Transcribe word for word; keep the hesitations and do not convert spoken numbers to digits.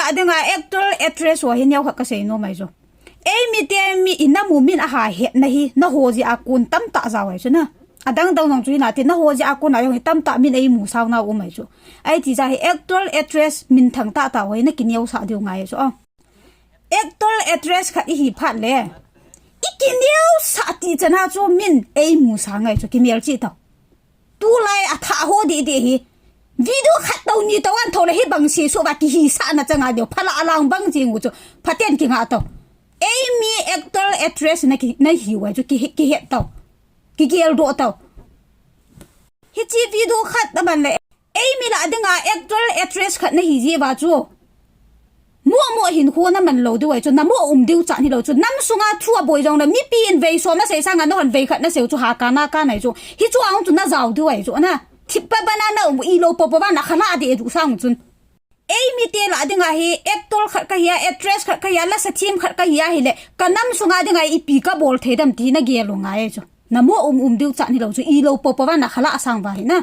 Adinga actor actress ho hi neo khat kasei nom ahi chu. Eimi te mi inamu min aha hetna hi naho jeh a kon tamtah jao ahi chu na. Adang dang jong chu hinate naho jeh a kon a jong hi tamtah min eimu sao nau um ahi chu. Ahi ti jeh a hi actor actress minthang tahtah ho hi nakineosah diu ngai ahi chu. Actor actress khat ihi phat le ikineosah ti chan a chu min eimu sa ngai chu kimelchih tao. Tulai athah ho didi hi. Video khat tou ni tou an thou le hibang sesuh va kihisahna chang a diu. Phalah alang bang jing u chu. Phaten kingah tao. Eimi actor actress nahi uva chu kihet tao. Kigeldoh tao. Hiche video khat aman le eimi lah dinga actor actress khat nahi jeh uva chu. Moh moh hinkho naman lou diu ahi chu, namoh um diu chan hilou chu, nam sunga thu aboi jongle mipi in vei som nasei sanga nahon vei khat naseiu chu ha kana kana ahi chu, hichu ahung chu najao diu ahi chu na. Thippa bana naum ilou popo va nakhalah deh diu sang chun. Eimi te lah dinga hi actor khat kahi a, actress khat kahi a, lasa thiem khat kahi ahile kanam sunga dinga ipi kabol thei dem ti nagel u ngai ahi chu. Namoh um um diu chan hilou chu, ilou popo va nakhalah sang uva hi na.